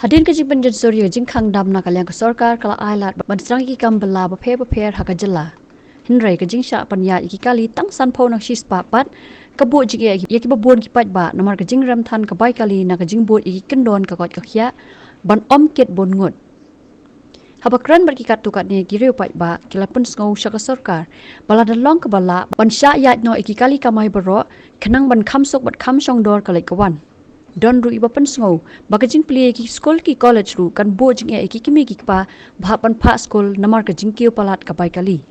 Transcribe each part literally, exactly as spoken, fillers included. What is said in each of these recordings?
Hadien ka jingpynjot sur ïa ka jingkhang dam na ka liang ka sorkar ka la ai lad ban sdang ïa ki kam bylla bapher bapher ha ka jylla. Hynrei ka jingshah pynïaid ïa ki kali tang sanphew na ka shispah pat ka buh jingeh ïa kiba bun ki paidbah namar ka jingrem than ka bai kali na ka jingbud ïa ki kyndon ka koit ka khiah ban ym kit bun ngut. Haba kren bad ki katto katne ki riew paidbah ki la pynsngew sha ka sorkar ba lada long kaba lah ban shah ïaid noh ïa ki kali kamai baroh khnang ban kham suk bad kham shongdor ka leit ka wan. Don ruh iba pynsngew ba ka jingplie ïa ki skul ki college ruh kan buh jingeh ïa ki kmie ki kpa ba hap ban phah skul namar ka jingkiew palat ka bai kali.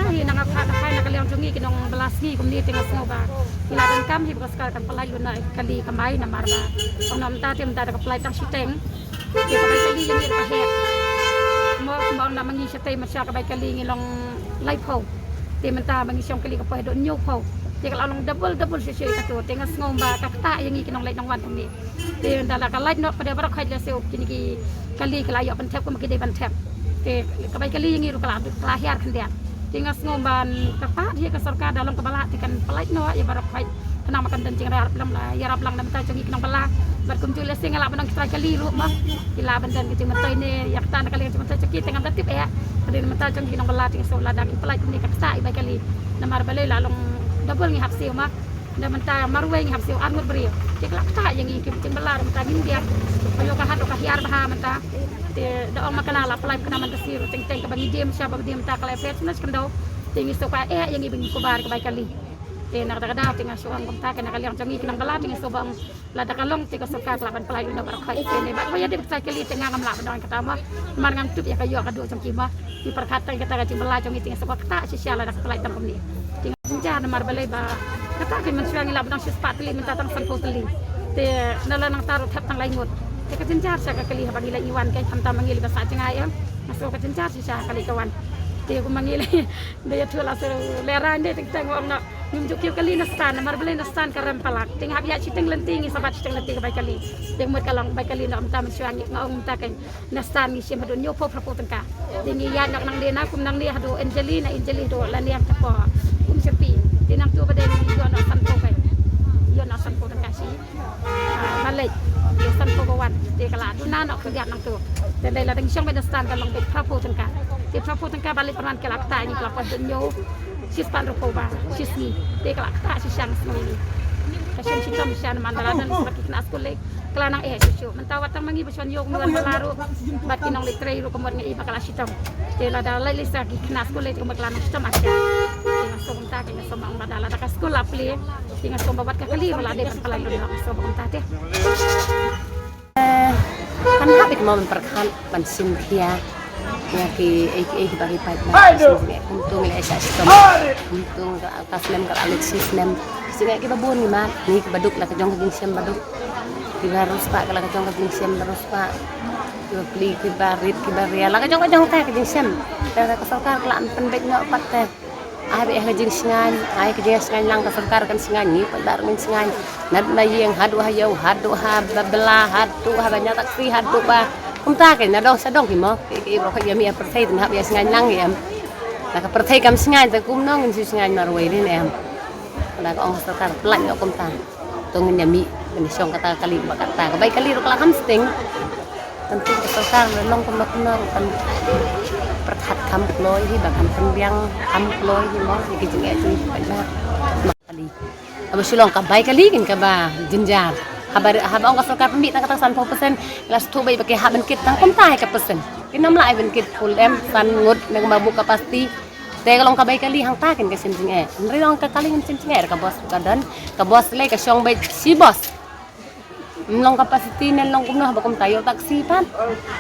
Hi na nga phah na ka liang jong ngi ki nongbylla sngi kumne te nga sngew ba ngi la donkam hi ba ka sorkar kan pynlait lut noh ïa ki kali kamai namar ba ong na mynta te mynta da ka pynlait tang shiteng. Te ka bai kali ïa ngi ruh ka heh. Mo kumba ong na ma ngi shatei mynshuwa ka bai kali ngi long laiphew. Te mynta ma ngi shong kali ka poi haduh hynñiewphew. Te ka la long double double shuh shuh ïa kato. Te nga sngew ba ka ktah ïa ngi ki nongleit nongwan kumne. Te ynda la ka lait noh pat de baroh khoit lehse kine ki kali ka la ïoh ban thep kumba ki dei ban thep. Te ka bai kali ïa ngi ruh ka la, ka la hiar khyndiat. Te nga sngew ban kyrpad ïa ka sorkar da long kaba lah te kan pynlait noh ïa baroh khoit. Khnang ba kan don jingïarap lang, ïarap lang na bynta jong ngi ki nongbylla. Bad kumjuh lehse nga lah ban ong ki trai kali ruh mo. Ki lah ban don ka jingmyntoi ne ïa kata na ka liang jingmyntoi jong ki te ngam da tip eh. Ka dei na bynta jong ngi ki nongbylla te nga sngew lada ki pynlait kumne ka ktah ïa bai kali. Namar balei la long double ngi hap siew mo. Na mynta marwei ngi hap siew ar ngut briew. Te ka la ktah ïa ngi ki jingbylla mynta ngim biang. Ka ïoh ka hat ka hiar bha mynta. Te da ong ma kane la pynlait kane mynta siew teng teng kaba ngi diem sha ba diem mynta ka la phet na shkyndaw. Te ngi sngew ka eh ïa ngi ba ngi kubar ka bai kali. Te na kata ka daw te nga shu ong kumta ka na ka liang jong ngi ki nongbylla te ngi sngew ba ong lada ka long te ka sorkar ka lah ban pynlait lut noh baroh khoit. Te ne bad ba ïa dei ba ka ktah kali te nga ngam lah ban ong kata mo. Namar ngam tip ïa ka ïoh ka duh jong ki mo. Ngi pyrkhat tang kata ka jingbylla jong ngi te nga sngew ka ktah shisha lada ka pynlait tang kumne. Te nga jynjar namar balei ba kata ka mynshuwa ngi lah ban ong shispah tylli mynta tang sanphew tylli. Te na la nangta ruh thep tang lai ngut. Te ka jynjar sha ka kali haba ngi leit ngi wan ka khamtam ma ngi lei ba sah jngai em. Nga sngew ka jynjar shisha ka leit ka wan. Te kumba ngi lei da ïathuh la shu lehrain de teng teng ong noh. Ngim ju kiew kali na stand, namar balei na stand ka rem palat. Te nga hap ïaid shiteng lynti ngi sa bat shiteng lynti ka bai kali. Te mut ka long bai kali noh mynta mynshuwa ngi nga ong mynta ka na stand ngi shim haduh hynñiewphew phraphew tyngka. Te ngi ïaid noh nangne na kum nangne haduh Anjali, na Anjali haduh Laniang Chapo. Kum syrpi. Te nangtu ba dei ngi ïoh noh sanphew kai. Ïoh noh sanphew tyngka shi. Ah, ba leit. Te sanphew ba wan. Te ka la duna noh khyndiat nangtu. Te dei la dang shong beit na stand ka long beit phraphew tyngka. Te phraphew tyngka ba leit pynwan ka la ktah ngi ka la poi haduh hynñiew. Shispah hynriewphew ba shisngi. Te ka la ktah shisha nga sngew ïa ngi. Ka shem shitom shisha namar da la don sa ki khynnah skul lei. Ka la nang eh shuh shuh. Mynta wat tang ma ngi ba shon ïoh ngi wan ba la ruh. Bad ki nongleit trei ruh ka mut nga i ba ka la shitom. Te lada leit leit sa ki khynnah skul lei te ka mut ka la nang shitom ah shisha. Te nga sngew kumta te nga sngew ba ong ba da lada ka skul la plie. Te nga sngew ba wat ka kali ba la dei ban pynlait lut noh nga sngew ba kumta te. Eh, kan hap ik mo ban pyrkhat ban shim khia. Ïa ki ei ki ei kiba ki paidbah. Kumto ngi la ïa shah shitom. Kumto ka, ka snem ka la lut shi snem. Ki jingeh kiba bun ngi mad, ngi kiba duk la ka jong ka jingshem ba duk. Kiba riewspah ka la ka jong ka jingshem ba riewspah. Kiba pli kiba rit kiba ria la ka jong ka jong ka jingshem. Te ka sorkar ka la pynbeit noh pat te. Ai ba ïa ka jingsngaiñ, ai ka jingsngaiñ lang ka sorkar kan sngaiñ ngi pat ba ngin sngaiñ. Naduh na ïing haduh ha ïew haduh ha ba bylla haduh ha ba ñiah taksi haduh ba. Kumta kein na dong sha dong ki mo. Ki ki ba ka ïa mi ïa pyrthei te hap ïa sngaiñ lang ïa em. Na ka pyrthei kam sngaiñ te kumno ngin shu sngaiñ marwei ne em. Ka da ka ong ka sorkar pynlait noh kumta. To ngin ïa mih ngin shong kata ka kali ba kata ka bai kali ruh ka la kham sting. Kan tu ka sorkar la long kumno kumno ruh kan pyrkhat kham kloi hi ba kan pynbiang kham kloi hi mo hi ki jingeh jong ki paidbah. Kali. Haba shu long ka bai kali kin kaba jynjar. Haba haba ong ka sorkar pynmih tang kata sanphew percent la shu bai ba ki hap ban kit tang kumta hi ka percent. Kin ym lah ai ban kit full em san ngut ne kumba buh capacity. Te ka long ka bai kali hangta kin ka shem jingeh. Hynrei long ka kali ngin shem jingeh ka bos ka don. Ka bos lei ka shong beit shi bos. Ym long capacity ne long kumno haba kumta ïoh taksi pat.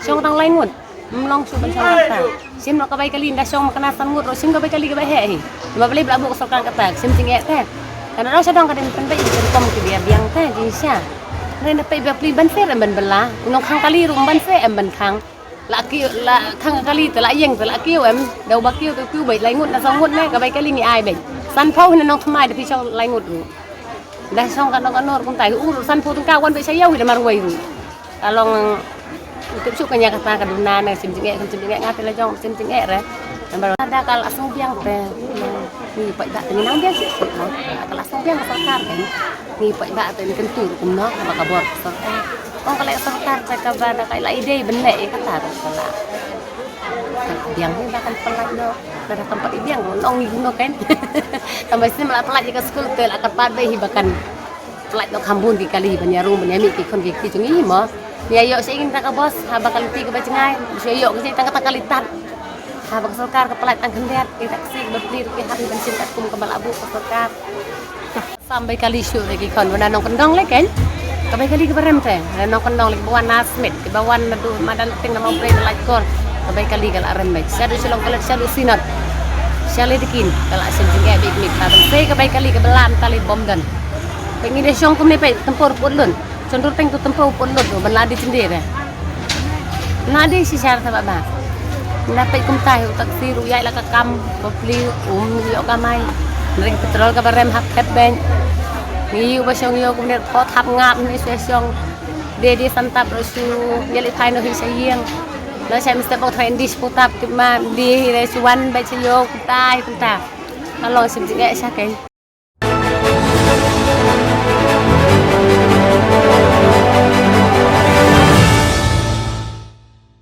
Shong tang lai ngut. Ym long shu ban shong kata. Shem noh ka bai kali nda shong ma kane san ngut ruh shem ka bai kali kaba heh hi. Namar balei ba la buh ka sorkar kata shem jingeh te. Ka na dang sha dang ka dei ban pynbeit ka rukom ki biang biang te jingshisha. Hynrei na peit ba pli ban ser em ban bylla. U nongkhang kali ruh ban ser em ban khang. La kiew la khang kali te la ïeng te la kiew em. Da uba kiew te kiew beit lai ngut na san ngut ne ka bai kali ngi ai beit. Sanphew hi na nongthymmai da phi shong lai ngut ruh. Da shong kano kano ruh kumta hi u ruh sanphew tyngka wan beit sha ïew hi da marwei ruh. Ka long tip shuh ka nia kata ka duna ne shem jingeh shem jingeh nga te la jong shem jingeh re. Namar da ka la sngewbiang te ngi paidbah te ngi nang biang shuh shuh ka la sngewbiang ka sorkar te ngi paidbah te ngi kyntu ruh kumno ba ka bor ka sorkar. Ong ka leh sorkar ta kaba da ka la i dei ban leh ïa kata ruh ka la. Biang hi ba kan pynlait noh. Lada kam pat i biang ruh ong i no kan. Tang ba shisien la pynlait ïa ka skul te la kyrpad beit hi ba kan pynlait noh kham bun ki kali ban ïarung ban ïamih ki khun ki kti jong ngi mo. Ïa ïoh sha ïing ta ka bos haba ka lynti kaba jngai. Sha ïoh ka jingtang kata ka litat. Haba ka sorkar ka pynlait tang khyndiat ki taxi ba pli ruh ki hap ban shim katkum kaba la buh ka sorkar. Sam bai kali shuh te ki khon, wan da nongkyndong lei kan. Ka bai kali kaba rem te, wan da nongkyndong lei kaba wan na Smit, kaba wan naduh madan Ting na Mawpreh na Laitkor. Ka bai kali ka la rem beit. Shaduh Shillong College, shaduh Synod. Sha lei te kin ka la shem jingeh beit mit ka ban sei ka bai kali kaba lam tali bom don. Peit ngi dei shong kumne peit, tempur put lun. Chondur teng tu tempur put lun tu ban la di chynde re. Na dei shisha ta ba ba. Na peit kumta hi u taxi ruh ïaid la ka kam ba pli um ïoh kamai. Ring petrol kaba rem hap thep beit. Ngi ïoh ba shong ïoh kumne pot hap ngap ni sha shong. Dei dei san tap ruh shu ïa li thai noh hi sha ïing. Na sha mesti bok thai indi shu tap tip ma dei hi re shu wan beit sha ïoh kumta hi kumta. Ka long shim jingeh sha kei.